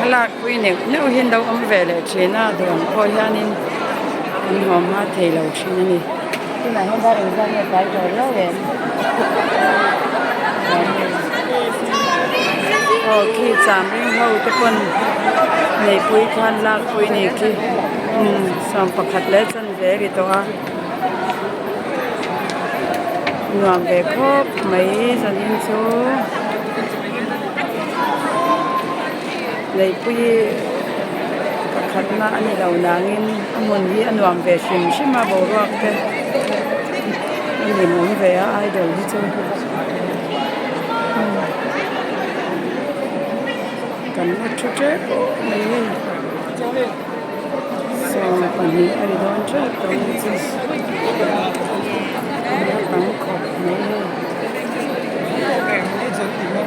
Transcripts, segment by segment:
Thlalak pui neuh neuh hi an lo awm ve leh thin a duh ang pawh hianin an nuam hma thei lo thin a ni. Tunah hian dar engzat nge tlai tawh viau em? Aw khi cham ring ho te pawn neihpui khan lakpui a nih khi sawmpakhat leh chanve a ri tawh a nuam ve khawp mai zanin chu. Neihpui pakhatna a ni lo nangin a hmun hi a nuam ve hrim hrim a boruak te a hlimawm ve a idol hi chu kan la thu tep mai hei sawmpahnih a ri dawn tep tawh mai chu a tam khawp mai hei.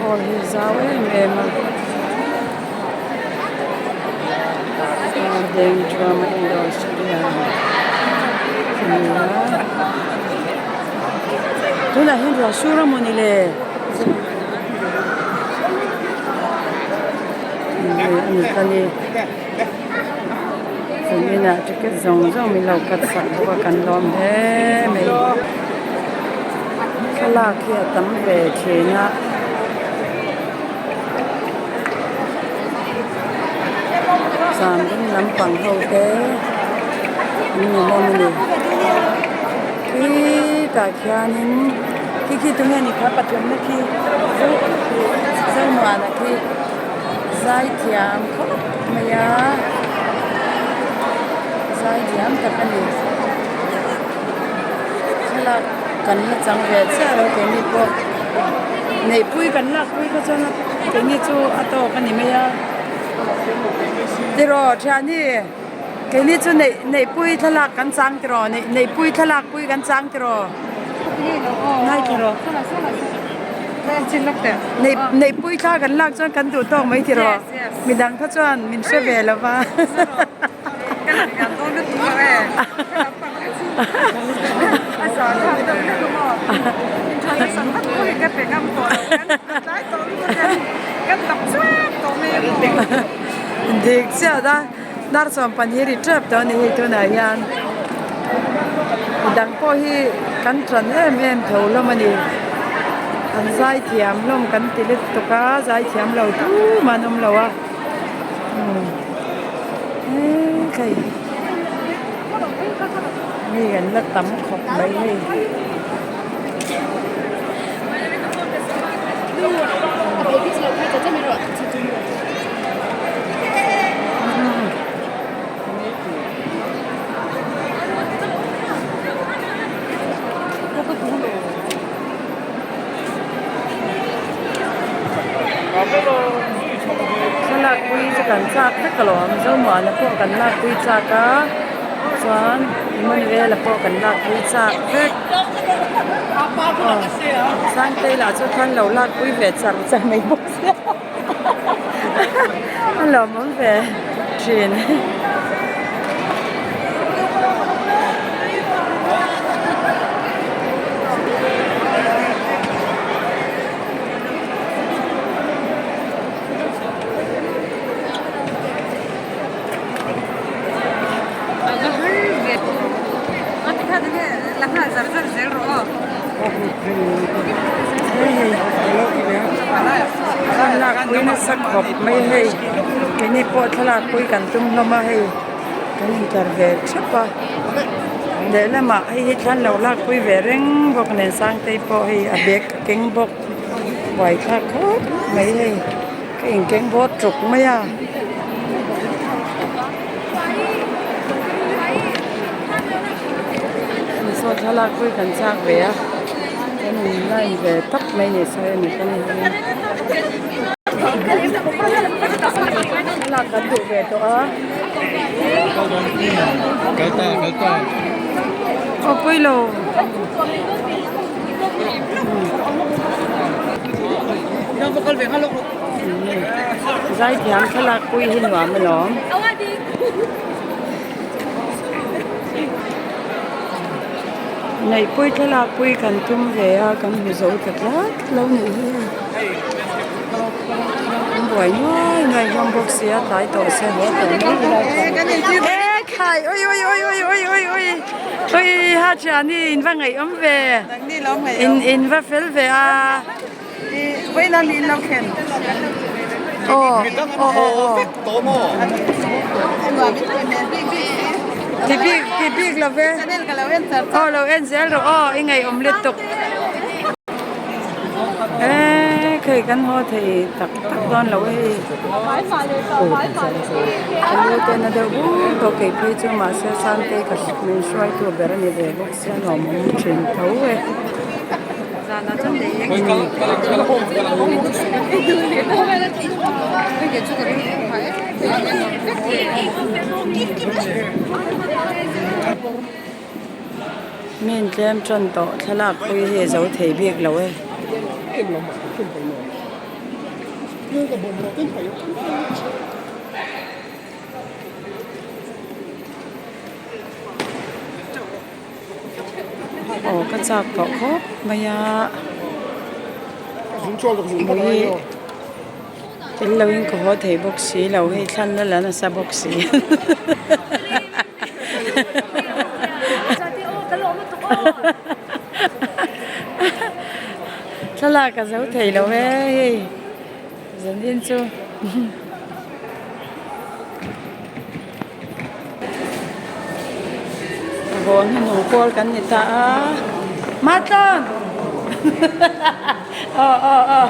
Hall hi zau em em a Dengthuama Industrial a ni a tunah hian ruah sur a mawni le a ni ta ni chung inah ticket zawng zawng min lo cut sak bawk a kan lawm hle mai. Thlalak hi a tam ve thin a. Zan ding lampang ho te an ni hlawm a ni. Khitah khianin khi khi tunge ni kha pathumna khi Zomuana khi zaithiam khawp mai a zaithiam tak a ni. Thlalak kan la chang ve chiah lo keini pawh neihpui kan lakpui kha chuan keini chu a tawk a ni mai a tiraw thiani keini chu neih neihpui thlalak kan chang tiraw neih neihpui thlalak pui kan chang tiraw ngai tiraw neih neihpui thla kan lak chuan kan duh tawk mai tiraw midang kha chuan min hre ve lo va. Dik chiah a dar chuan pahnih ri tep tawh a ni hei tunah hian midang pawh hi kan tan em em tho hlawm a ni an zai thiam hlawm kan ti lutuk a zai thiam lo tumah an awm lo a. Hei mi an la tam khawp mai hei. Thlalak pui chu kan chak vek alawm Zomuana pawh kan lak pui chak a chuan Emmanuel-a pawh kan lak pui chak vek aw Sangtei lah chu khan lo lak pui ve char char mai bawk sia a lawmawm ve thin. Thlalak pui nasa khawp mai hei keini pawh thlalak pui kan tum hlawm a hei kan intlar ve thap a lehlamah hei hi thlan lo lak pui ve reng bawk nen Sangtei pawh hei a bag a keng bawk buaithlak khawp mai hei ka inkeng bawr tuk mai a. Saw thlalak pui kan chak ve a kan in line ve tawp mai ni sawi a ni kan thlalak kan duh ve tawh a. Aw pawilo. Zaithiam thlalak pui hi nuam alawm. Neihpui thlalak pui kan tum ve a kan hmu zo ta tlat lo nih hi. An buai nuai mai. nuai hlawm bawk sia tlai tawh se e khai ui ui ui ui ui ui ui ui ha thiani in va ngaihawm ve in in va fel ve a. Aw aw aw aw ti bik ti bik lo ve aw lo en zel rawh aw i ngaihawm lutuk eee khei kan haw thei tak tak dawn lo hei ka lu te na deuh bur tawh kei phei chu mahse Sangtei ka min hruaitu ber a ni ve bawk sia nuam awm thin tho e. Mi in tlem tan tawh thlalak pui hi a zo thei bik lo e. Aw ka chak tawh khawp mai a mui tel lo in ka haw thei bawk si lo hei thlan la la nasa bawk si thlalak a zo thei lo e hei zanin chu. Vawn hi nung kual kan ni ta a Matlawn aw aw aw.